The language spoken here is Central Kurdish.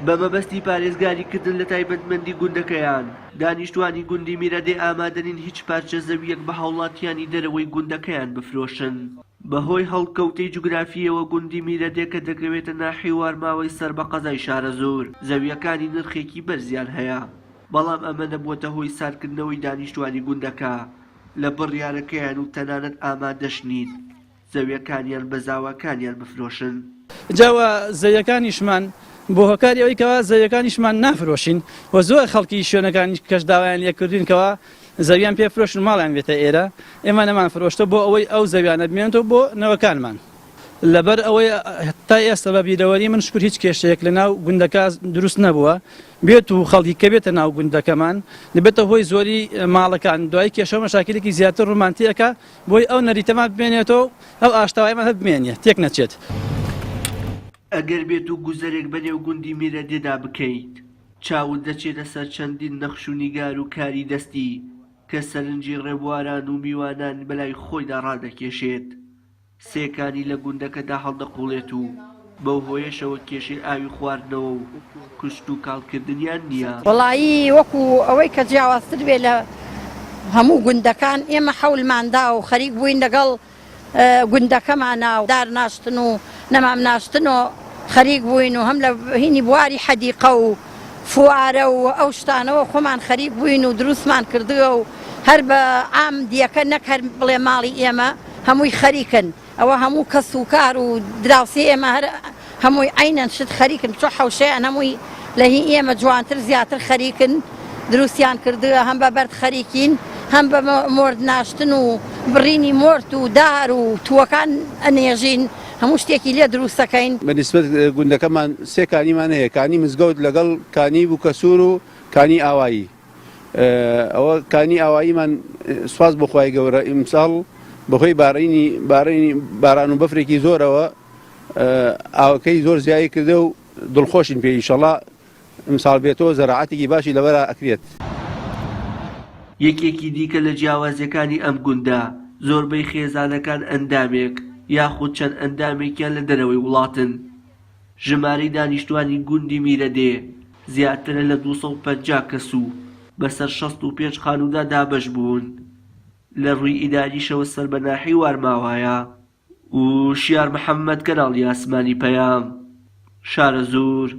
بە مەبەستی پارێزگاری کردن لە تایبەتمەندی گوندەکەیان، دانیشتوانی گوندی میرەدێ ئامادەنین هیچ پارچە زەوییەک بە هاوڵاتیانی دەرەوەی گوندەکەیان بفرۆشن. بەهۆی هەڵکەوتەی جوگرافییەوە گوندی میرەدێ کە دەکەوێتە ناحیەی وارماوەی سەر بە قەزای شارەزوور، زەوییەکانی نرخێکی بەرزیان هەیە، بەڵام ئەمە نەبووەتە هۆی ساردکردنەوەی دانیشتوانی گوندەکە لە بڕیارەکەیان و تەنانەت ئامادەش نین زەویەکانیان بە زاواکانیان بفرۆشن. جا وە زەویەکانیشمان بۆ هۆکاری ئەوەی کەوا زەویەکانیشمان نافرۆشین و زۆر خەڵکی شوێنەکانی کەش داوایان لێکردوین کەوا زەویان پێ فرۆشن ماڵیان بێتە ئێرە ئێمە نەمان فرۆشتە بۆ ئەوەی ئەو زەویانە بمێنێتەوە بۆ نەوەکانمان. لەبەر ئەوەی تا ئێستا بە بیرەوەری من شکر هیچ کێشەیەک لە ناو گوندەکە دروست نەبووە بێت و خەڵکی کە بێتە ناو گوندەکەمان دەبێتە هۆی زۆری ماڵەکان دوای کێشە و مەشاکلێکی زیاتر ڕوومان تێکا بۆی ئەو نەریتەمان بمێنێتەوە و ئەو ئاشتەوایەمان هەر بمێنێ تێک نەچێت. ئەگەر بێت و گوزەرێک بە نێو گوندی میرەدێدا بکەیت، چاوت دەچێتە سەر چەندین نەخش و نیگار و کاری دەستی کە سەرنجی ڕێبواران و میوانان بەلای خۆیدا ڕادەکێشێت. سێ کانی لە گوندەکەدا هەڵدەقوڵێت و بەو هۆیەشەوە کێشەی ئاوی خواردنەوە و کشتوکاڵکردنیان نییە. وەڵایی وەکو ئەوەی کە جیاوازتر بێ لە هەموو گوندەکان ئێمە حەولمان دا و خەریک بووین لەگەڵ گوندەکەمانا و دار ناشتن و نەمام ناشتن و خەریک بووین و هەم لە هینی بواری حەدیقە و فوارە و ئەو شتانەوە خۆمان خەریک بووین و دروستمان کردووە و هەر بە عام دیەکە نەک هەر بڵێ ماڵی ئێمە هەمووی خەریکن ئەوە هەموو کەس و کار و دراوسێ ئێمە هەر هەمووی عەینەن شت خەریکن بچۆ حەوشەیان هەمووی لە هی ئێمە جوانتر زیاتر خەریکن دروستیان کردووە هەم بە بەرد خەریکین هەم بە مۆرد ناشتن و بڕینی مۆرت و دار و تووەکان ئەنێژین هەموو شتێکی لێ دروستەکەین. بە نیسبەت گوندەکەمان سێ کانیمان هەیە، کانی مزگەوت لەگەڵ کانی بوکەسوور و کانی ئاوایی. ئەوە کانی ئاواییمان سوپاس بۆ خوای گەورە ئیمساڵ بەهۆی بارینی بارینی باران و بەفرێکی زۆرەوە ئاوەکەی زۆر زیایی کردە و دڵخۆشین پێ ئیشەڵا ئیمساڵ بێتەوە زەراعەتێکی باشی لەبەرا ئەکرێت. یەکێکی دیکە لە جیاوازیەکانی ئەم گوندە، زۆربەی خێزانەکان ئەندامێک یاخود چەند ئەندامێکیان لە دەرەوەی وڵاتن. ژمارەی دانیشتوانی گوندی میرەدێ زیاترە لە 250 کەس و بەسەر 65 خانوودا دابەش بوون. لە ڕووی ئیداریشەوە سەر بە ناحیەی وارماوایە. وشیار محەمەد کەناڵی ئاسمانی پەیام، شارەزوور.